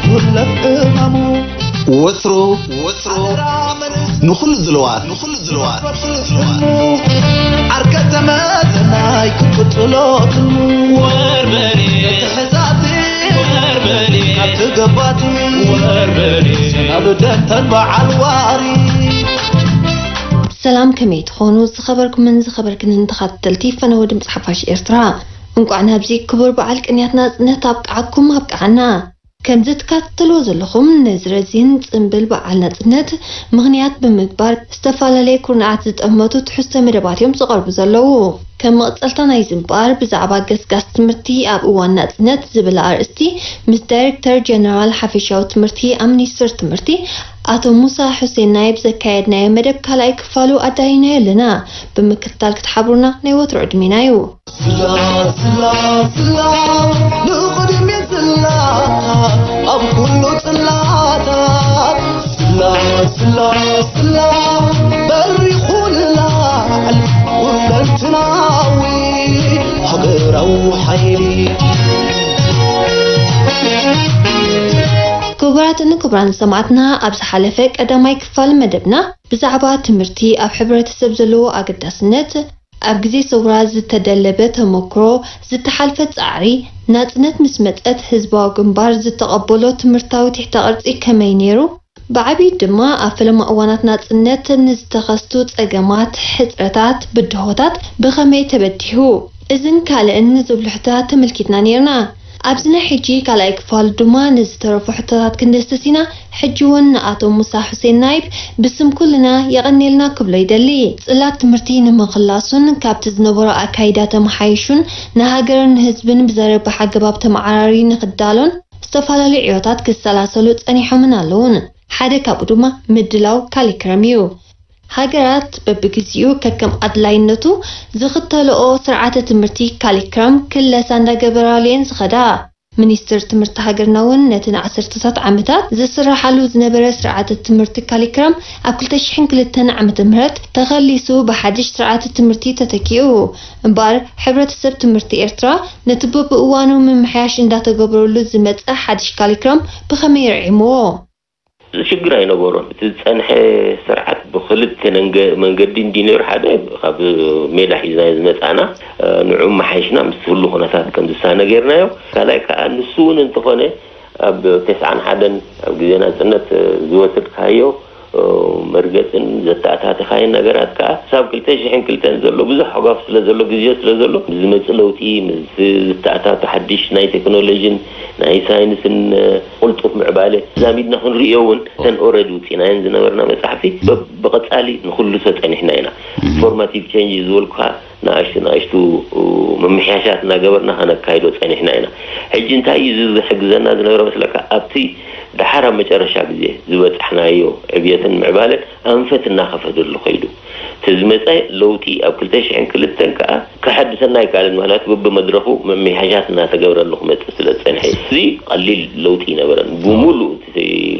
ኩለፍ እማሙ ወትሩ ወትሩ ንኹሉ ዝለዋት ንኹሉ ዝለዋት ዓርከ ተመዘናይ ክትቅጽሎ ትልሙ ወርበሬ ተሕዛቲ ወርበሬ ኣብቲ ገባቲ ወርበሬ ሰናብደን ተን በዓል ዋሪ ሰላም ከመይ ትኾኑ ዝኸበርኩምን ዝኸበርክንን ተኸታተልቲ ፈነወ ድምፂ ሓፋሽ ኤርትራ። እንቋዕ ናብዚ ክቡር በዓል ቅንያት ናጽነት ኣብቃዓኩም ኣብቃዓና። ከምዚ ትከታተልዎ ዘለኹም ነዚ ረዚን ጽምብል በዓል ናጽነት ምኽንያት ብምግባር ዝተፈላለየ ኩርናዓት ዝጠመቱ ትሕዝቶ መደባት እዮም ዝቐርቡ ዘለዉ። ከም መቐጸልታ ናይዚ እምበኣር ብዛዕባ ገስጋስ ትምህርቲ ኣብ እዋን ናጽነት ዝብል ኣርእስቲ ምስ ዳይሬክተር ጀነራል ሓፈሻዊ ትምህርቲ ኣብ ሚኒስትር ትምህርቲ ኣቶ ሙሳ ሑሴን ናይብ ዘካየድናዮ መደብ ካልኣይ ክፋሉ ኣዳሊናዮ ኣለና። ብምክትታል ክትሓብሩና ናይ ወትሮ ዕድሜና እዩ። ስላ ስላ ስላ ንቕድሚት ስላ ኣብ ኩሉ ጽላታት ስላ ስላ ስላ በሪኹ ንላዕሊ ኩለንትናዊ ሃገራዊ ሓይሊ። ክቡራትን ክቡራን ሰማዕትና፣ ኣብ ዝሓለፈ ቀዳማይ ክፋል መደብና ብዛዕባ ትምህርቲ ኣብ ሕብረተሰብ ዘለዎ ኣገዳስነት፣ ኣብ ግዜ ሰውራ ዝተደለበ ተመክሮ፣ ዝተሓልፈ ጻዕሪ፣ ናጽነት ምስ መጸት ህዝባዊ ግንባር ዝተቐበሎ ትምህርታዊ ትሕተ ቅርጺ ከመይ ነይሩ፣ ብዓቢኡ ድማ ኣብ ፈለማ እዋናት ናጽነት ንዝተኸስቱ ጸገማት፣ ሕጽረታት፣ ብድሆታት ብኸመይ ተበዲሁ፣ እዝን ካልእን ንዝብሉ ሕቶታት ተመልኪትና ነይርና። ኣብዚ ናይ ሕጂ ካልኣይ ክፋል ድማ ንዝተረፉ ሕቶታት ክንድህስስ ኢና። ሕጂ እውን ንኣቶ ሙሳ ሑሴን ናይብ ብስም ኩልና የቐንየልና ክብሎ ይደሊ። ጽላት ትምህርቲ ንምኽላሱን ካብቲ ዝነበሮ ኣካይዳ ተመሓይሹን ንሃገርን ንህዝብን ብዘረብሕ ኣገባብ ተመዓራሪ ንኽዳሎን ዝተፈላለዩ ዕዮታት ክሰላሰሉ ጸኒሖምን ኣለዉን። ሓደ ካብኡ ድማ ምድላው ካሊክረም እዩ። ሃገራት በብግዚኡ ከከም ኣድላይነቱ ዝኽተልኦ ስርዓተ ትምህርቲ ካሊክረም ክለሳ እንዳገበራሉ እየን ዝኸዳ። ሚኒስትር ትምህርቲ ሃገርና እውን ነቲ ንዓሰርተታት ዓመታት ዝስራሓሉ ዝነበረ ስርዓተ ትምህርቲ ካሊክረም ኣብ ክልተ ሽሕን ክልተን ዓመተ ምህረት ተኸሊሱ ብሓድሽ ስርዓተ ትምህርቲ ተተኪኡ። እምበኣር ሕብረተሰብ ትምህርቲ ኤርትራ ነቲ በብእዋኑ ምምሕያሽ እንዳተገብረሉ ዝመጸ ሓድሽ ካሊክረም ብኸመይ ርዒምዎ? ሽግር ኣይነበሮን። እቲ ዝጸንሐ ስርዓት ብኽልተ ነንገ-፣ መንገዲ እንዲ ነይሩ፣ ሓደ ካብ ሜዳ ሒዝናዮ ዝመጻና፣ እ፣ ንዑ መሓይሽና ምስ ህሉ ኩነታት ከም ዝሳነ ጌርናዮ። ካልኣይ ከኣ ንሱ እውን እንተኾነ ኣብ ተስዓን ሓደን ኣብ ግዜ ናጽነት፣ እ፣ ዝወሰድካዮ፣ እ፣ መርገጽን ዘተኣታተኻዮን ነገራት ከኣ ክሳብ ክልተ ሽሕን ክልተን ዘሎ ብዙሕ ሃጓፍ ስለ ዘሎ፣ ግዜ ስለ ዘሎ፣ ዝመጽእ ለውጢ ምስ ዝተኣታቶ ሓድሽ ናይ ቴክኖሎጂን ናይ ሳይንስን፣ እ፣ ቅልጡፍ ምዕባለ ተዛሚድና ክንርእዮ እውን እተን ኦረዲ ውፂናየን ዝነበርና መፅሓፍቲ ብ-፣ ብቐፃሊ ንክልሶ ፀኒሕና ኢና። ፎርማቲቭ ቼንጅ ዝበልኩኻ ንኣሽቱ ንኣሽቱ ምምሕያሻት እናገበርና ከነካይዶ ፀኒሕና ኢና። ሕጂ እንታይ እዩ እዚ ዝሕግዘና ዝነበረ መስለካ? ኣብቲ ደሓር ኣብ መጨረሻ ግዜ ዝበፃሕናዮ ዕብየትን ምዕባለን ኣንፈት እናኸፈተሉ ከይዱ። እቲ ዝመፀ ለውጢ ኣብ ክልተ ሽሕን ክልተን ከዓ ክሐድሰና ኣይከኣልን። ምኽንያቱ በብመድረኹ ምምሕያሻት እናተገብረሉ ክመፅእ ስለ ዝፀንሐ እዩ። እዚ ቀሊል ለውጢ ይነበረን። ብምሉእ እቲ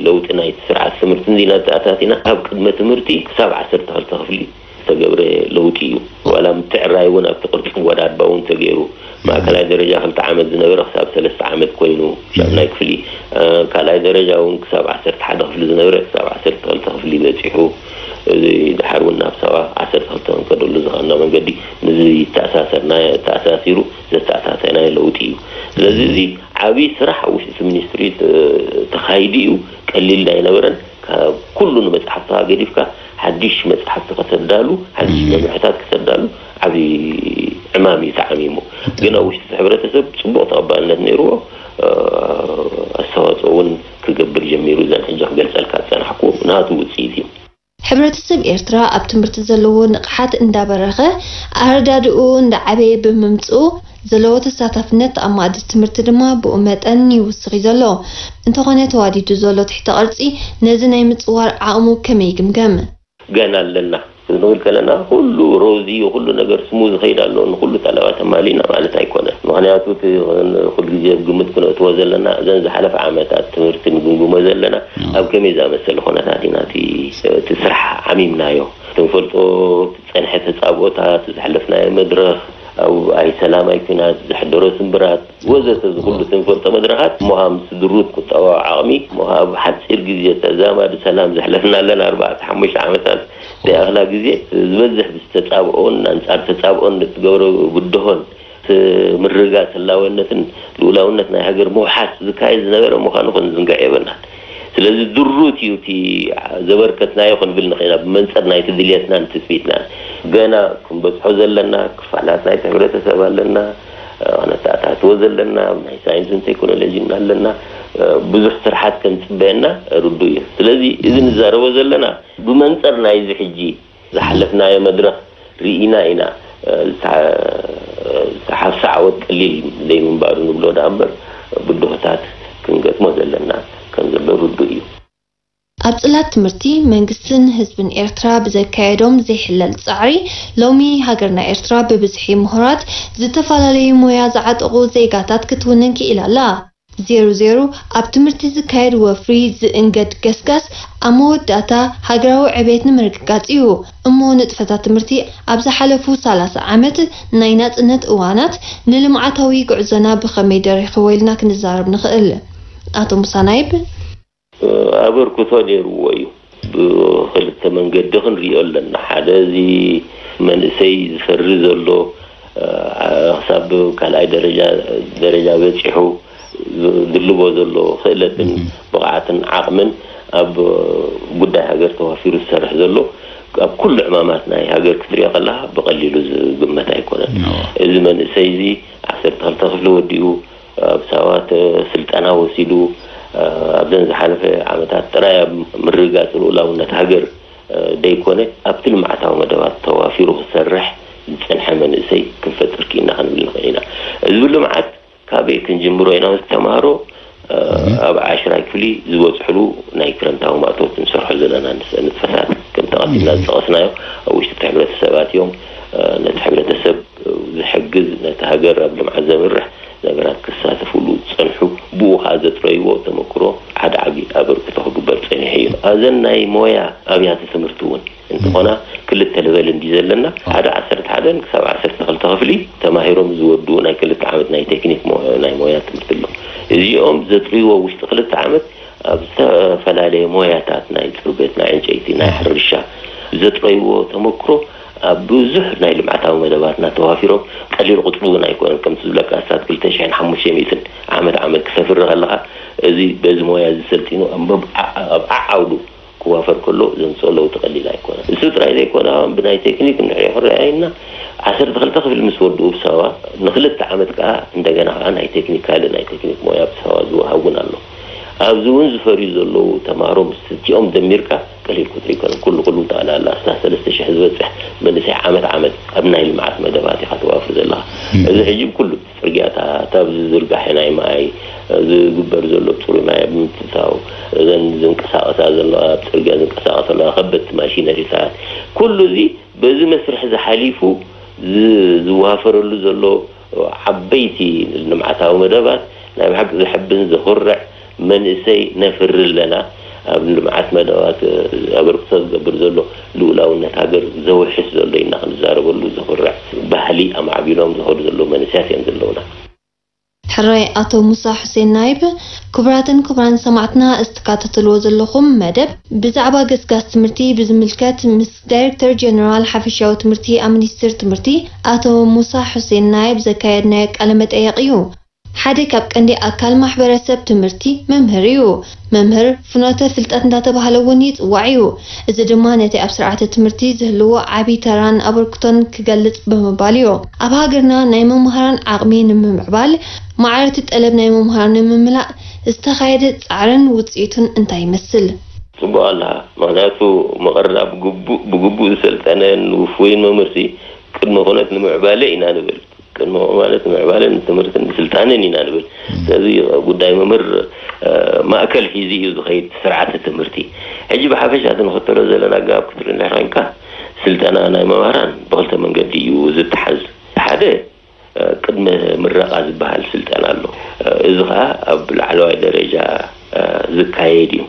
ለውጢ ናይቲ ስርዓት ትምህርቲ እንዲና ተኣታቲና ካብ ቅድመ ትምህርቲ ክሳብ ዓሰርተ ክልተ ክፍሊ ዝተገብረ ለውጢ እዩ። ዋላ ምትዕራይ እውን ኣብቲ ቅርፂ ኣወዳድባ እውን ተገይሩ። ማእከላይ ደረጃ ክልተ ዓመት ዝነበረ ክሳብ ሰለስተ ዓመት ኮይኑ ሻምናይ ክፍሊ፣ እ፣ ካልኣይ ደረጃ እውን ክሳብ ዓሰርተ ሓደ ክፍሊ ዝነበረ ክሳብ ዓሰርተ ክልተ ክፍሊ በፂሑ። እዚ ደሓር እውን ናብ ሳዋ ዓሰርተ ክልተ ክንከደሉ ዝኸኣልና መንገዲ ምስዚ ተኣሳሰርና፣ ተኣሳሲሩ ዘተኣታተናዮ ለውጢ እዩ። ስለዚ እዚ ዓብዪ ስራሕ ኣብ ውሽጢ እቲ ሚኒስትሪ ተ-፣ ተኻይዱ እዩ። ቀሊል ኣይነበረን። ካብ ኩሉ ንመፅሓፍትኻ ገዲፍካ ሓድሽ መፅሓፍቲ ከተዳሉ፣ ሓድሽ መምርሕታት ከተዳሉ ዓብዪ ዕማም እዩ ተዓሚሙ። ግን ኣብ ውሽጢ እቲ ሕብረተሰብ ፅቡቕ ተቐባልነት ነይርዎ፣ እ፣ ኣስተዋፅኦ እውን ክገብር ጀሚሩ። እዘን ሕጂ ክገልፀልካ ዝፀናሕኩ ናቱ ውፅኢት እዩ። ሕብረተሰብ ኤርትራ ኣብ ትምህርቲ ዘለዎ ንቕሓት እንዳበረኸ፣ ኣረዳድኡ እንዳዓበየ ብምምፅኡ፣ ዘለዎ ተሳታፍነት ኣብ ማእዲ ትምህርቲ ድማ ብኡ መጠን ይውስኽ እዩ ዘሎ። እንተኾነ ተዋዲዱ ዘሎ ትሕተ ቅርጺ ነዚ ናይ ምጽዋር ዓቕሙ ከመይ ይግምገም? ገና ኣለና ክንብል ከለና፣ ኩሉ ሮዚ፣ ኩሉ ነገር ስሙዝ ይኸይድ ኣሎ፣ ንኩሉ ጠለባት ኣማሊእና ማለት ኣይኮነን። ምኽንያቱ፣ እቲ ኩሉ ግዜ ኣብ ግምት ክነእትዎ ዘለና፣ እዘን ዝሓለፈ ዓመታት ትምህርቲ ንግምግሞ ዘለና፣ ኣብ ከመይ ዝኣመሰለ ኩነታት ኢና እቲ፣ እቲ ስራሕ ዓሚምናዮ? እቲ ንፈልጦ፣ እቲ ዝጸንሐ ተጻብኦታት፣ ዘሕለፍናዮ መድረኽ፣ ኣብ ኣይ ሰላማይ ኲናት ዘሕደሮ ስምብራት ወዘተ፣ ዝኹሉ ትንፈልጦ መድረኻት እሞ ምስ ድሩት ቁጠባዊ ዓቕሚ እሞ ኣብ ሓፂር ግዜ ተዛማዲ ሰላም ዘሕለፍና ኣለና ኣርባዕተ ሓሙሽተ ዓመታት ዘይኣኽላ ግዜ ዝበዝሕ ብዝተጻብኦን ኣንጻር ተጻብኦን ንትገብሮ ብድሆን ምርግጋጽ ህላወነትን ልኡላውነት ናይ ሃገር ምውሓስ ዝካየድ ዝነበረ ምዃኑ ክንዝንግዕ የብልናን። ስለዚ ድሩት እዩ እቲ ዘበርከትናዮ ክንብል ንኽእል ኢና፣ ብመንጽር ናይቲ ድልየትናን ትጽቢትናን። ገና ክንበጽሖ ዘለና ክፋላት ናይቲ ሕብረተሰብ ኣለና፣ ክነተኣታትዎ ዘለና ናይ ሳይንስን ቴክኖሎጂን ኣለና። ብዙሕ ስርሓት ከም ዝጽበየና ርዱእ እዩ። ስለዚ እዚ ንዛረቦ ዘለና ብመንጽር ናይዚ ሕጂ ዝሓለፍናዮ መድረኽ ርኢና ኢና። ዝተሓፍሰ ዓወት ቀሊል ዘይምንባሩ ንብሎ ደኣ እምበር ብድሆታት ክንገጥሞ ዘለና ከም ዘሎ ርዱእ እዩ። ኣብ ጽላት ትምህርቲ መንግስትን ህዝብን ኤርትራ ብዘካየዶም ዘይሕለል ጻዕሪ ሎሚ ሃገርና ኤርትራ ብብዝሒ ምሁራት ዝተፈላለዩ ሞያ ዝዓጠቑ ዜጋታት ክትውንን ክኢላ ኣላ። ዜሩ ዜሩ ኣብ ትምህርቲ ዝካየድ ወፍሪ ዝእንገድ ገስጋስ ኣብ መወዳእታ ሃገራዊ ዕቤት ንምርግጋጽ እዩ። እሞ ንጥፈታት ትምህርቲ ኣብ ዝሓለፉ ሰላሳ ዓመት ናይ ናጽነት እዋናት ንልምዓታዊ ጉዕዞና ብኸመይ ደሪኽዎ ኢልና ክንዛረብ ንኽእል። ኣቶ ሙሳ ናይብ። ኣበርክቶ ነይርዎ እዩ። ብኽልተ መንገዲ ክንሪኦ ኣለና። ሓደ እዚ መንእሰይ ዝፈሪ ዘሎ ክሳብ ካልኣይ ደረጃ ደረጃ በፂሑ ዝድልቦ ዘሎ ክእለትን ብቕዓትን ዓቕምን ኣብ ጉዳይ ሃገር ተዋፊሩ ዝሰርሕ ዘሎ ኣብ ኩሉ ዕማማት ናይ ሃገር ክትሪኦ ከለካ ብቐሊሉ ዝግመት ኣይኮነን። እዚ መንእሰይ እዚ ዓሰርተ ክልተ ክፍሊ ወዲኡ ኣብ ሳዋ ስልጠና ወሲዱ ኣብዘን ዝሓለፈ ዓመታት ጥራይ ኣብ ምርግጋፅ ልኡላውነት ሃገር ደይኮነ ኣብቲ ልምዓታዊ መደባት ተዋፊሩ ክሰርሕ ዝፀንሐ መንእሰይ ክንፈጥር ክኢልና ክንብል ንኽእል ኢና። እዚ ልምዓት ካበይ ክንጅምሮ ኢና? ምስ ተምሃሮ ኣብ ዓሽራይ ክፍሊ ዝበፅሕሉ ናይ ክረምታዊ ማእቶት ንሰርሖ ዘለና ንጥፈታት ከምቲ ቀዲምና ዝጠቐስናዮ ኣብ ውሽጢ እቲ ሕብረተሰብ ኣትዮም ነቲ ሕብረተሰብ ዝሕግዝ ነቲ ሃገር ኣብ ልምዓት ዘምርሕ ነገራት ክሳተፍሉ ዝፀንሑ ብኡ ከዓ ዘጥረይዎ ተመክሮ ሓደ ዓብዪ ኣበርክቶ ክግበር ፀኒሑ እዩ። ኣብዘን ናይ ሞያ ኣብያተ ትምህርቲ እውን እንተኾና ክልተ ለቨል እንዲ ዘለና ሓደ ዓሰርተ ሓደን ክሳብ ዓሰርተ ክልተ ክፍሊ ተማሂሮም ዝወድኡ ናይ ክልተ ዓመት ናይ ቴክኒክ ናይ ሞያ ትምህርቲ ኣሎ። እዚኦም ዘጥርይዎ ውሽጢ ክልተ ዓመት ኣብ ዝተፈላለየ ሞያታት ናይ ፅርበት፣ ናይ ዕንጨይቲ፣ ናይ ሕርሻ ዘጥረይዎ ተመክሮ ኣብ ብዙሕ ናይ ልምዓታዊ መደባትና ተዋፊሮም ቀሊል ቁፅሪ እውን ኣይኮነን። ከምቲ ዝብለካ ኣስታት ክልተ ሽሕን ሓሙሽተ ሚእትን ዓመት ዓመት ክሰፍር ከለካ እዚ በዚ ሞያ እዚ ሰልጢኑ ኣብ ዓዓውዱ ክዋፈር ከሎ ዘምፅኦ ለውጢ ቀሊል ኣይኮነን። እሱ ጥራይ ዘይኮነ ብናይ ቴክኒክ እንድሕር ክረኣየና ዓሰርተ ክልተ ክፍሊ ምስ ወድኡ ብሳዋ ንክልተ ዓመት ከዓ እንደገና ከዓ ናይ ቴክኒካል ናይ ቴክኒክ ሞያ ብሳዋ ዝወሃብ እውን ኣሎ። ኣብዚ እውን ዝፈርዩ ዘለዉ ተምሃሮ ምስ እቲኦም ደሚርካ ቀሊል ቁፅሪ ኣይኮነን። ኩሉ ኩሉ ጠቕላላ ኣስታት ሰለስተ ሽሕ ዝበፅሕ መንእሰይ ዓመት ዓመት ኣብ ናይ ልምዓት መደባት ኢኻ ተዋፍር ዘለኻ። እዚ ሕጂ ብኩሉ ፅርግያታት፣ ኣብዚ ዝርጋሐ ናይ ማይ ዝግበር ዘሎ ፅሩይ ማይ ኣብ ምትእትታው፣ እዘን ዝንቀሳቐሳ ዘለዋ ኣብ ፅርግያ ዝንቀሳቐሳ ዘለዋ ከበድቲ ማሽነሪታት፣ ኩሉ እዚ በዚ መስርሕ ዝሓሊፉ ዝዋፈረሉ ዘሎ ዓበይቲ ልምዓታዊ መደባት ናይ ብሓቂ ዘሕብን ዘኹርዕ መንእሰይ ነፍሪ ኣለና። ኣብ ልምዓት መደባት ኣበርክቶ ዝገብር ዘሎ ልኡላውነት ሃገር ዘውሕስ ዘሎ ኢና ክንዛረበሉ ዘኹርዕ ባህሊ ኣማዕቢሎም ዝኸዱ ዘለዉ መንእሰያት እዮም ዘለውና። ሕራይ ኣቶ ሙሳ ሑሴን ናይብ። ክቡራትን ክቡራን ሰማዕትና እስትካተትልዎ ዘለኹም መደብ ብዛዕባ ገስጋስ ትምህርቲ ብዝምልከት ምስ ዳይሬክተር ጀነራል ሓፈሻዊ ትምህርቲ ኣብ ሚኒስትር ትምህርቲ ኣቶ ሙሳ ሑሴን ናይብ ዘካየድናዮ ቃለ መጠየቕ እዩ። ሓደ ካብ ቀንዲ ኣካል ማሕበረሰብ ትምህርቲ መምህር እዩ። መምህር ፍኖተ ፍልጠት እንዳተባሃለ እውን ይፅዋዕ እዩ። እዚ ድማ ነቲ ኣብ ስርዓተ ትምህርቲ ዝህልዎ ዓብዪ ተራን ኣበርክቶን ክገልፅ ብምባል እዩ። ኣብ ሃገርና ናይ መምሃራን ዓቕሚ ንምምዕባል ማዕረቲ ጠለብ ናይ መምሃራን ንምምላእ ዝተኻየደ ፃዕርን ውፅኢቱን እንታይ ይመስል? ፅቡቕ ኣላ። ምክንያቱ መቐረና ብግቡእ ዝሰልጠነን ውፉይን መምህርሲ ቅድመ ኩነት ንምዕባለ ኢና ንብል። ቅድሚ ማለት ምዕባለን ትምህርትን ስልጣንን ኢና ንብል። ስለዚ ጉዳይ መምህር ማእከል ሒዙ እዩ ዝኸይድ ስርዓተ ትምህርቲ። ሕጂ ብሓፈሻ እቲ ንኽተሎ ዘለና ኣገባብ ክትርኢ እንድሕር ኮይንካ ስልጠና ናይ መምህራን ብክልተ መንገዲ እዩ ዝተሓዝ። ሓደ ቅድመ ምረቓ ዝበሃል ስልጠና ኣሎ። እዚ ከዓ ኣብ ላዕለዋይ ደረጃ ዝካየድ እዩ።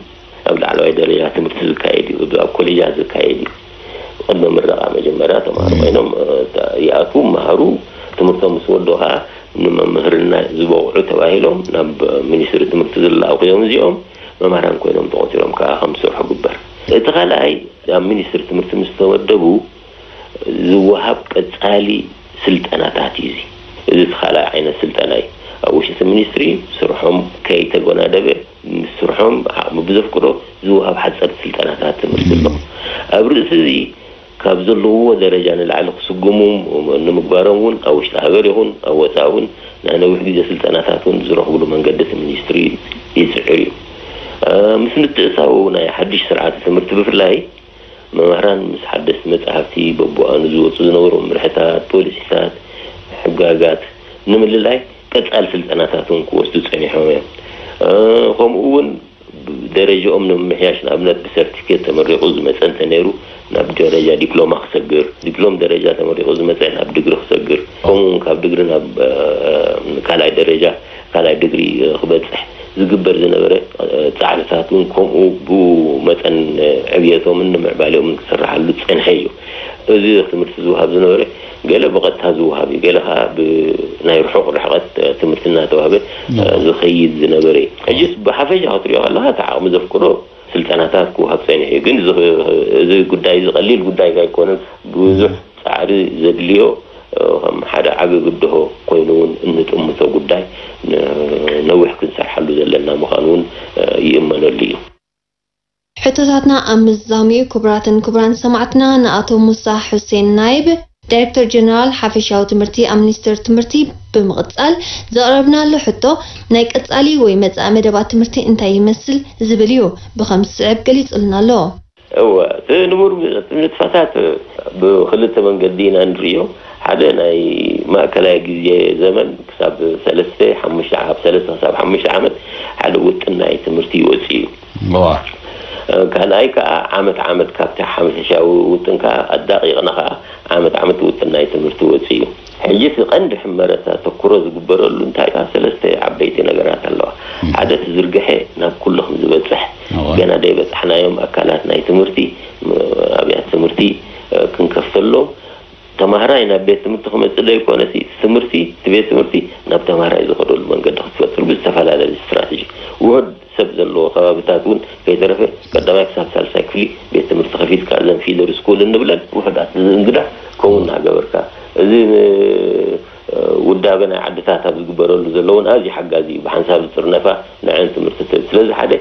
ኣብ ላዕለዋይ ደረጃ ትምህርቲ ዝካየድ እዩ። ኣብ ኮሌጃት ዝካየድ እዩ። ቅድመ ምረቓ መጀመርያ ተምሃሮ ኮይኖም ይኣትዉ፣ ይመሃሩ፣ ትምህርቶም ምስ ወድኡ ከዓ ንመምህርና ዝበቕዑ ተባሂሎም ናብ ሚኒስትሪ ትምህርቲ ዝለኣኹ እዮም። እዚኦም መምህራን ኮይኖም ተቖፂሮም ከዓ ከም ዝሰርሑ ግበር። እቲ ካልኣይ ኣብ ሚኒስትሪ ትምህርቲ ምስ ተወደቡ ዝወሃብ ቀፃሊ ስልጠናታት እዩ። እዚ እቲ ካልኣይ ዓይነት ስልጠና እዩ። ኣብ ውሽጢ ሚኒስትሪ ስርሖም ከይተጎናደበ ምስ ስርሖም ዓቕሚ ብዘፍቅዶ ዝወሃብ ሓፀርቲ ስልጠናታት ትምህርቲ ኣሎ። ኣብ ርእሲ እዚ ካብ ዘለውዎ ደረጃ ንላዕሊ ክስጉሙ ንምግባሮም እውን ኣብ ውሽጢ ሃገር ይኹን ኣብ ወፃኢ እውን ናይ ነዊሕ ግዜ ስልጠናታት እውን ዝረኽብሉ መንገዲ እቲ ሚኒስትሪ ይፅዕር እዩ። ምስ ምትእሳው ናይ ሓድሽ ስርዓተ ትምህርቲ ብፍላይ መምህራን ምስ ሓደስቲ መጻሕፍቲ፣ በብእዋኑ ዝወጹ ዝነበሩ መምርሕታት፣ ፖሊሲታት፣ ሕጋጋት ንምልላይ ቀጻሊ ስልጠናታት እውን ክወስዱ ጸኒሖም እዮም። ከምኡ እውን ደረጃኦም ንምምሕያሽ፣ ንኣብነት ብሰርቲፊኬት ተመሪቑ ዝመጸ እንተነይሩ ናብ ደረጃ ዲፕሎማ ክሰግር፣ ዲፕሎም ደረጃ ተመሪቑ ዝመጸ ናብ ድግሪ ክሰግር፣ ከምኡ እውን ካብ ድግሪ ናብ ካልኣይ ደረጃ ካልኣይ ድግሪ ክበፅሕ ዝግበር ዝነበረ ፃዕርታት እውን ከምኡ ብመጠን ዕብየቶምን ንምዕባሌኦምን ክስራሓሉ ዝፀንሐ እዩ። እዚ ትምህርቲ ዝወሃብ ዝነበረ ገለ ብቐጥታ ዝወሃብ እዩ፣ ገለ ከዓ ብናይ ርሑቕ ርሕቐት ትምህርቲ እናተዋህበ ዝኸይድ ዝነበረ እዩ። ሕጅስ ብሓፈሻ ክትሪኦ ከለካ እቲ ዓቕሚ ዘፍቅዶ ስልጠናታት ክወሃብ ፀኒሑ እዩ። ግን እዚ ጉዳይ እዚ ቀሊል ጉዳይ ኣይኮነን። ብዙሕ ፃዕሪ ዘድልዮ ከም ሓደ ዓቢ ብድሆ ኮይኑ እውን እንጥምቶ ጉዳይ ነዊሕ ክንሰርሓሉ ዘለና ምዃኑ እውን ይእመነሉ እዩ። ሕቶታትና ኣብ ምዝዛሙ እዩ። ክቡራትን ክቡራን ሰማዕትና፣ ንኣቶ ሙሳ ሑሴን ናይብ ዳይሬክተር ጀነራል ሓፈሻዊ ትምህርቲ ኣብ ሚኒስቴር ትምህርቲ ብምቕጻል ዘቕረብናሉ ሕቶ ናይ ቀጻሊ ወይ መጻኢ መደባት ትምህርቲ እንታይ ይመስል ዝብል እዩ። ብኸም ዝስዕብ ገሊጹልና ኣሎ። እወ፣ እቲ ንቡር ንጥፈታት ብኽልተ መንገዲ ኢና ንርእዮ። ሓደ ናይ ማእከላይ ግዜ ዘመን ክሳብ ሰለስተ፣ ሓሙሽተ፣ ካብ ሰለስተ ክሳብ ሓሙሽተ ዓመት ሓደ ውጥን ናይ ትምህርቲ ይወጽእ እዩ። እዋ። ካልኣይ ከኣ ዓመት ዓመት ካብቲ ሓፈሻዊ ውጥን ከኣ ኣዳቒቕና ከኣ ዓመት ዓመት ውጥን ናይ ትምህርቲ ወጽእ እዩ። ሕጂ እቲ ቀንዲ ሕመረት ኣተኩሮ ዝግበረሉ እንታይ ከኣ ሰለስተ ዓበይቲ ነገራት ኣለዋ። ሓደ እቲ ዝርግሐ ናብ ኩሉ ከም ዝበጽሕ፣ እዋ። ገና ዘይበጻሕናዮም ኣካላት ናይ ትምህርቲ፣ ም-፣ ኣብያት ትምህርቲ፣ እ፣ ክንከፍተሎም፣ ተማሃራይ ናብ ቤት ትምህርቲ ክመጽእ ዘይኮነሲ፣ ትምህርቲ፣ እቲ ቤት ትምህርቲ ናብ ተማሃራይ ዝኸደሉ መንገዲ ክትፈጥር ብዝተፈላለየ ስትራተጂ። ውሑድ ሰብ ዘለዎ ከባቢታት እውን ከይተረፈ ቀዳማይ ክሳብ ሳልሳይ ክፍሊ ቤት ትምህርቲ ከፊትካ፣ እዘን ፊደር ስኩል እንብለን ውሑዳት፣ እዚ እንግዳ ከምኡ እናገበርካ፣ እዚ ን-፣ ውዳበ ናይ ዓድታት ኣብ ዝግበረሉ ዘሎ እውን ኣዝዩ ሓጋዚ እዩ። ብሓንሳብ ዝጥርነፋ ንዐን ትምህርቲ ትህብ። ስለዚ ሓደ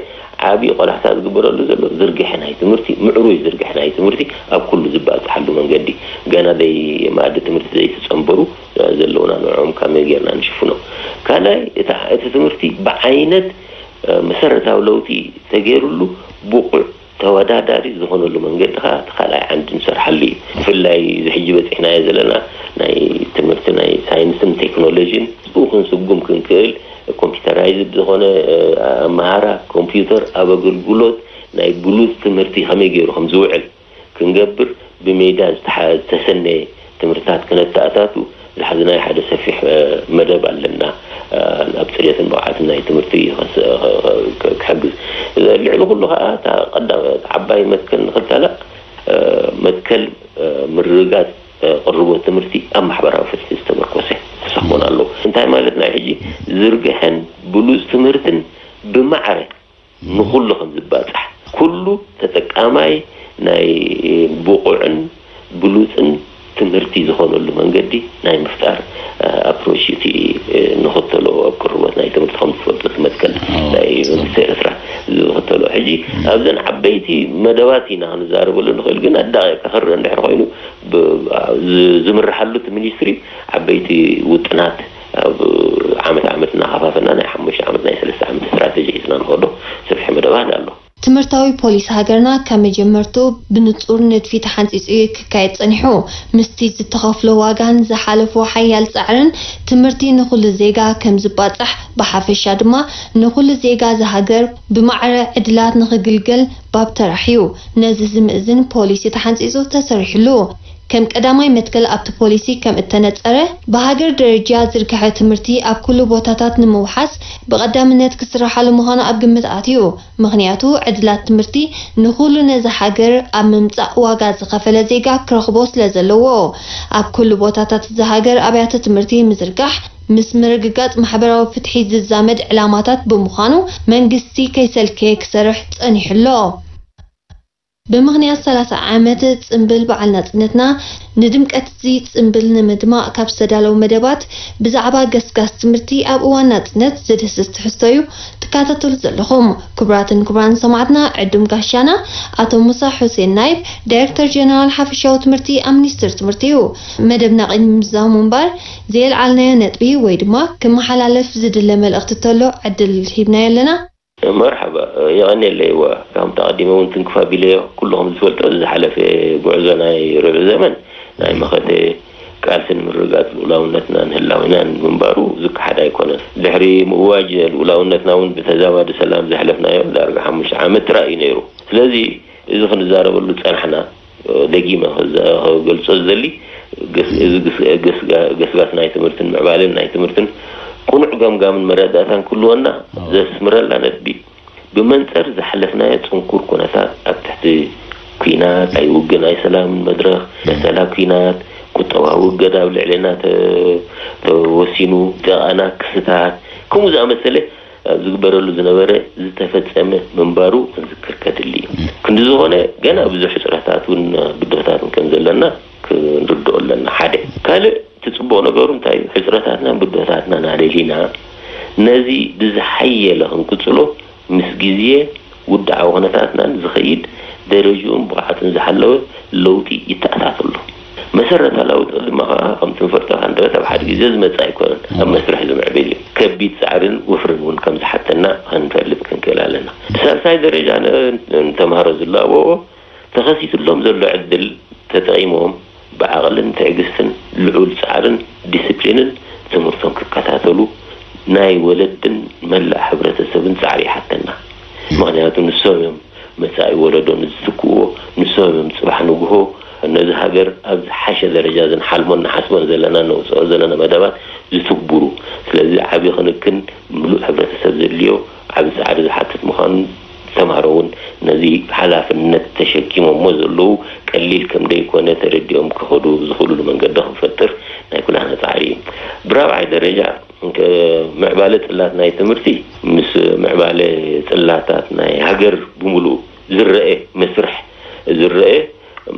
ዓብዪ ቆላሕታ ዝግበረሉ ዘሎ ዝርግሐ ናይ ትምህርቲ፣ ምዕሩይ ዝርግሐ ናይ ትምህርቲ ኣብ ኩሉ ዝባፅሓሉ መንገዲ፣ ገና ዘይ-፣ መኣዲ ትምህርቲ ዘይተፀንበሩ ዘለውና ንዕኦም ከመይ ጌርና ንሽፍኖ። ካልኣይ፣ እታ፣ እቲ ትምህርቲ ብዓይነት፣ እ፣ መሰረታዊ ለውጢ ተገይሩሉ ብቑዕ ተወዳዳሪ ዝኾነሉ መንገዲ ኸዓ እቲ ካልኣይ ዓንዲ ንሰርሓሉ እዩ። ብፍላይ እዚ ሕጂ በፂሕናዮ ዘለና ናይ ትምህርቲ ናይ ሳይንስን ቴክኖሎጂን ብኡ ክንስጉም ክንክእል፣ ኮምፒውተራይዝድ ዝኾነ፣ እ፣ ኣመሃራ፣ ኮምፒውተር ኣብ ኣገልግሎት ናይ ብሉፅ ትምህርቲ ከመይ ገይሩ ከም ዝውዕል ክንገብር ብሜዳ ዝተሓ-፣ ዝተሰነየ ትምህርትታት ክነተኣታቱ ዝሓዝናዮ ሓደ ሰፊሕ፣ እ፣ መደብ ኣለና። እ፣ ኣብ ፅሬትን ብቕዓትን ናይ ትምህርቲ ከስ-፣ እ፣ ክ-፣ ክሕግዝ። ልዕሊ ኩሉ ኸዓ እታ ቀዳመ-፣ እታ ዓባይ መትከል ንኽልተላ፣ እ፣ መትከል፣ እ፣ ምርግጋፅ፣ እ፣ ቅርቦት ትምህርቲ ኣብ ማሕበራዊ ፍትሒ ዝተመርኮሰ ክኸውን ኣለዎ። እንታይ ማለት ናይ ሕጂ ዝርግሐን ብሉፅ ትምህርትን ብማዕረ ንኹሉ ከም ዝባጻሕ፣ ኩሉ ተጠቃማይ ናይ ብቑዕን ብሉጽን ትምህርቲ ዝኾነሉ መንገዲ ናይ ምፍጣር፣ እ፣ ኣፕሮች እቲ፣ እ፣ ንኽተሎ ኣብ ቅርቦት ናይ ትምህርቲ ከም ትፈልጦ እቲ መትከል ናይ መንግስቲ ኤርትራ ዝኽተሎ። ሕጂ ኣብዘን ዓበይቲ መደባት ኢና ክንዛረበሉ ንኽእል፣ ግን ኣዳቒቕካ ክረአ እንድሕር ኮይኑ ብ-፣ ዝ-፣ ዝምርሓሉ እቲ ሚኒስትሪ ዓበይቲ ውጥናት ኣብ ዓመት ዓመት እናኸፋፈልና ናይ ሓሙሽተ ዓመት ናይ ሰለስተ ዓመት ስትራተጂ ሒዝና ንኸዶ ሰፊሕ መደባት ኣሎ። ትምህርታዊ ፖሊሲ ሃገርና ካብ መጀመርትኡ ብንጹር ንድፊ ተሓንጺጹ እዩ ክካየድ ጸኒሑ። ምስቲ ዝተኸፍሎ ዋጋን ዝሓለፎ ሓያል ጻዕርን ትምህርቲ ንኹሉ ዜጋ ከም ዝባጻሕ ብሓፈሻ ድማ ንኹሉ ዜጋ እዛ ሃገር ብማዕረ ዕድላት ንኽግልገል ባብ ተራሕ እዩ። ነዚ ዝምእዝን ፖሊሲ ተሓንጺጹ ተሰሪሕሉ። ከም ቀዳማይ መትከል ኣብቲ ፖሊሲ ከም እተነጸረ፣ ብሃገር ደረጃ ዝርግሐ ትምህርቲ ኣብ ኩሉ ቦታታት ንምውሓስ ብቐዳምነት ክስራሓሉ ምዃኑ ኣብ ግምት ኣትዩ። ምኽንያቱ ዕድላት ትምህርቲ ንኹሉ ነዚ ሃገር ኣብ ምምጻእ ዋጋ ዝኸፈለ ዜጋ ክረኽቦ ስለ ዘለዎ። ኣብ ኩሉ ቦታታት እዚ ሃገር ኣብያተ ትምህርቲ ምዝርጋሕ ምስ ምርግጋጽ ማሕበራዊ ፍትሒ ዝዛመድ ዕላማታት ብምዃኑ መንግስቲ ከይሰልከየ ክሰርሕ ጸኒሑ ኣሎ። ብምኽንያት ሰላሳ ዓመት ጽምብል በዓል ናጽነትና፣ ንድምቀት እዚ ጽምብል ንምድማቕ ካብ ዝተዳለዉ መደባት ብዛዕባ ገስጋስ ትምህርቲ ኣብ እዋን ናጽነት ዝድህስስ ትሕዝቶ እዩ ትከታተሉ ዘለኹም። ክቡራትን ክቡራን ሰማዕትና፣ ዕዱም ጋሻና ኣቶ ሙሳ ሑሴን ናይብ፣ ዳይሬክተር ጀነራል ሓፈሻዊ ትምህርቲ ኣብ ሚኒስቴር ትምህርቲ እዩ። መደብና ቅድሚ ምዝዛሙ እምበር፣ ዘየልዓልናዮ ነጥቢ ወይ ድማ ክመሓላለፍ ዝድለ መልእኽቲ እንተሎ ዕድል ሂብናዮ ኣለና። መርሓባ፣ የቐንየለይ። እዋ፣ ከምቲ ኣቐዲመ እውን ትንክፍ ኣቢለዮ፣ ኩልኹም ዝፈልጦ፣ ዝሓለፈ ጉዕዞ ናይ ርብዒ ዘመን ናይ መኸተ ቃልሲ ንምርግጋጽ ልኡላውነትናን ህላዌናን ምንባሩ ዝከሓድ ኣይኮነን። ድሕሪ ምእዋጅ ልኡላውነትና እውን ብተዛማዲ ሰላም ዘሕለፍናዮ ዳርጋ ሓሙሽተ ዓመት ጥራይ እዩ ነይሩ። ስለዚ እዚ ክንዛረበሉ ዝጸናሕና፣ ደጊመ ክዘ-፣ ክገልጾ ዝደሊ፣ ገስ-፣ እዚ ግስ-፣ ገስጋ-፣ ገስጋስ ናይ ትምህርትን ምዕባለን ናይ ትምህርትን ቅኑዕ ገምጋምን መረዳእታን ክህልወና ኣዎ። ዘስምረልና ነጥቢ፣ ብመንጽር ዝሓለፍናዮ ጽንኩር ኩነታት ኣብ ትሕቲ ኲናት፣ ናይ ውግእ ናይ ሰላምን መድረኽ፣ ም። በሰላ ኲናት፣ ቁጠባዊ እገዳ ኣብ ልዕሌና ተ-፣ ተወሲኑ፣ ጠቓና ክስታት፣ ከምኡ ዝኣመሰለ ኣብ ዝግበረሉ ዝነበረ ዝተፈጸመ ምንባሩ ክንዝክር ከድሊ እዩ። ም። ክንዲ ዝኾነ ገና ብዙሕ ሕጽረታት እውን ብድሆታትን ከም ዘለና ክንርድኦ ኣለና። ሓደ። ካልእ እቲ ጽቡቕ ነገሩ እንታይ እዩ? ሕጽረታትናን ብድሆታትናን ኣለሊና ነዚ ብዝሓየለ ክንቅጽሎ ምስ ግዜ ውድዓዊ ኩነታትናን ዝኸይድ ደረጅኡን ብቕዓቱን ዝሓለወ ለውጢ ይተኣታቶ ኣሎ። መሰረታዊ ለውጢ ድማ ከኣ ከምቲ ንፈልጦ ሃንደበት ኣብ ሓደ ግዜ ዝመጽእ ኣይኮነን። ኣብ እዎ። መስርሕ ዝምዕብል እዩ። ከቢድ ጻዕርን ወፍርን እውን ከም ዝሓተና ክንፈልጥ ክንክእል ኣለና። ብሳልሳይ ደረጃ ን-፣ ንተምሃሮ ዝላበዎ ተኸሲቱሎም ዘሎ ዕድል ተጠቒሞም ብዓቕልን ትዕግስትን ልዑል ጻዕርን ዲስፕሊንን ትምህርቶም ክከታተሉ ናይ ወለድን መላእ ሕብረተሰብን ጻዕሪ ይሓተና። ምኽንያቱ ንሶም እዮም መጻኢ ወለዶ ንዝትክእዎ፣ ንሶም እዮም ጽባሕ ንግሆ ነዚ ሃገር ኣብ ዝሓሸ ደረጃ ዝንሓልሞን ንሓስቦን ዘለና ነውጽኦ ዘለና መደባት ዝትግብሩ። ስለዚ ዓቢ ክንክን ምሉእ ሕብረተሰብ ዘድልዮ ዓቢ ጻዕሪ ዝሓትት ምዃኑ ተምሃሮ እውን ነዚ ሓላፍነት ተሸኪሞሞ ዘለዉ ቀሊል ከም ደይኮነ ተረዲኦም ክኸዱ ዝኽእሉሉ መንገዲ ክንፈጥር ናይ ኩላህና ጻዕሪ እዩ። ብራብዓይ ደረጃ ምዕባለ ጽላት ናይ ትምህርቲ ምስ ምዕባለ ጽላታት ናይ ሃገር ብምሉኡ ዝረአ መስርሕ፣ ዝረአ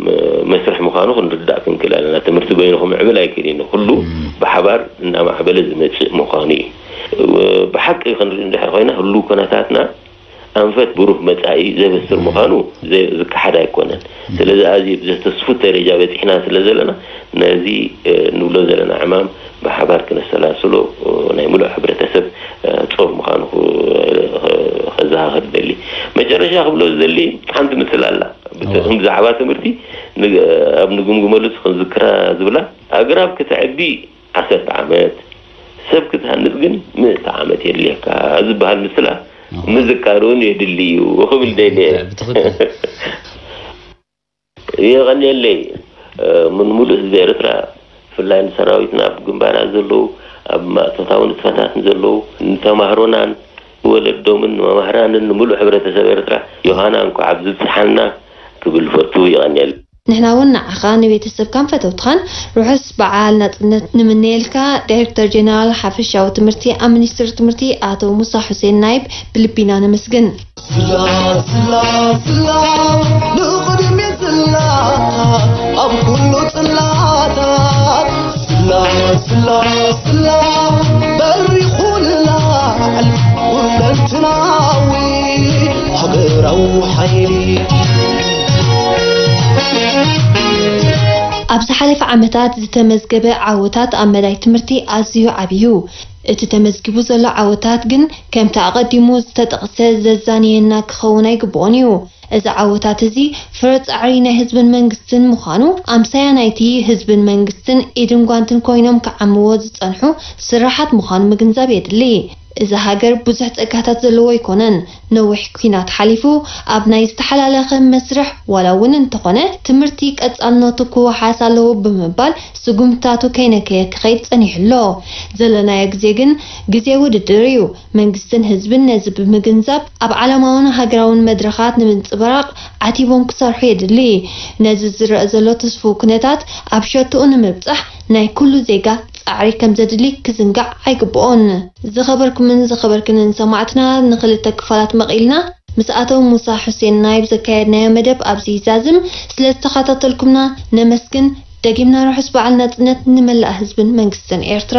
ም-፣ መስርሕ ምዃኑ ክንርዳእ ክንክእል ኣለና። ትምህርቲ በይኑ ክምዕብል ኣይክእልን እዩ። ኩሉ ም። ብሓባር እናማዕበለ ዝመጽእ ምዃኑ እዩ። ብሓቂ ክንርኢ እንድሕር ኮይና ህሉው ኩነታትና ኣንፈት ብሩህ መጻኢ ዘበስር ም። ምዃኑ ዘ-፣ ዝከሓድ ኣይኮነን። ም። ስለዚ ኣዝዩ ብዘተስፉት ደረጃ በጺሕና ስለ ዘለና ነዚ፣ እ፣ ንብሎ ዘለና ዕማም ብሓባር ክነሰላስሎ፣ እ፣ ናይ ምሉእ ሕብረተሰብ፣ እ፣ ጾር ምዃኑ ክ-፣ ክ-፣ ከዘኻኽር ደሊ። መጨረሻ ክብሎ ዝደሊ ሓንቲ ምስላ ኣላ። ብት-፣ እዋ። ብዛዕባ ትምህርቲ ን-፣ ኣብ ንግምግመሉ ክንዝክራ ዝብላ፣ ኣግራብ ክትዕቢ ዓሰርተ ዓመት፣ ሰብ ክትሃንጽ ግን ምእቲ ዓመት የድልየካ ዝበሃል ምስላ እዋ። ምዝካር እውን የድሊ እዩ ክብል ደልየ። ብትኽክል። የቐንየለይ። እ፣ ምን ሙሉእ ህዝቢ ኤርትራ፣ ብፍላይ ንሰራዊትና፣ ኣብ ግንባራት ዘለዉ፣ ኣብ ማእቶታዊ ንጥፈታትን ዘለዉ፣ ንተማህሮናን፣ ንወለዶምን፣ ንመማህራንን፣ ንምሉእ ሕብረተሰብ ኤርትራ፣ ዮሃና እንኳዕ ኣብ ዝብጽሓና ክብል ፈቱ። የቐንየለይ። ንሕና እውን ንዓኻ ንቤተሰብካን ፈተውትኻን ርሑስ በዓል ናጽነት ንምነየልካ። ዳይሬክተር ጀነራል ሓፈሻዊ ትምህርቲ ኣብ ሚኒስትሪ ትምህርቲ ኣቶ ሙሳ ሑሴን ናይብ ብልቢ ኢና ነመስግን። ስላ፣ ስላ፣ ስላ፣ ንቕድሚት ስላ፣ ኣብ ኩሉ ጽላታት። ስላ፣ ስላ፣ ስላ፣ በሪኹ ንላዕል፣ ኩለንትናዊ ሃገራዊ ሓይሊ። ኣብ ዝሓለፈ ዓመታት ዝተመዝገበ ዓወታት ኣብ መዳይ ትምህርቲ ኣዝዩ ዓቢ እዩ። እቲ ተመዝጊቡ ዘሎ ዓወታት ግን ከምቲ ኣቐዲሙ ዝተጠቕሰ ዘዛንየና ክኸውን ኣይግብኦን እዩ። እዚ ዓወታት እዚ ፍረ ጻዕሪ ናይ ህዝብን መንግስትን ምዃኑ፣ ኣምሳያ ናይቲ ህዝብን መንግስትን ኢድን ጓንትን ኮይኖም ክዓምዎ ዝጸንሑ ስራሓት ምዃኑ ምግንዛብ የድሊ። እዛ ሃገር ብዙሕ ጸጋታት ዘለዎ ኣይኮነን። ነዊሕ ኲናት ሓሊፉ ኣብ ናይ ዝተሓላለኸ መስርሕ ዋላ እውን እንተኾነ ትምህርቲ ቀጻልነቱ ክወሓስ ኣለዎ ብምባል ስጉምትታቱ ከይነከየ ክኸይድ ጸኒሑ ኣሎ። ዘለናዮ ግዜ ግን ግዜ ውድድር እዩ። መንግስትን ህዝብን ነዚ ብምግንዛብ ኣብ ዓለማውን ሃገራውን መድረኻት ንምንጽብራቕ ዓቲቦም ክሰርሑ የድሊ። ነዚ ዝረአ ዘሎ ትስፉው ኩነታት ኣብ ሸትኡ ንምብጻሕ ናይ ኩሉ ዜጋ ጻዕሪ ከም ዘድሊ ክዝንጋዕ ኣይግብኦን። ዝኸበርኩምን ዝኸበርክንን ሰማዕትና ንኽልተ ክፋላት መቒልና ምስ ኣቶ ሙሳ ሑሴን ናይብ ዘካየድናዮ መደብ ኣብዚ ይዛዝም። ስለ ዝተኸታተልኩምና ነመስግን። ደጊምና ርሑስ በዓል ናጽነት ንመላእ ህዝብን መንግስትን ኤርትራ።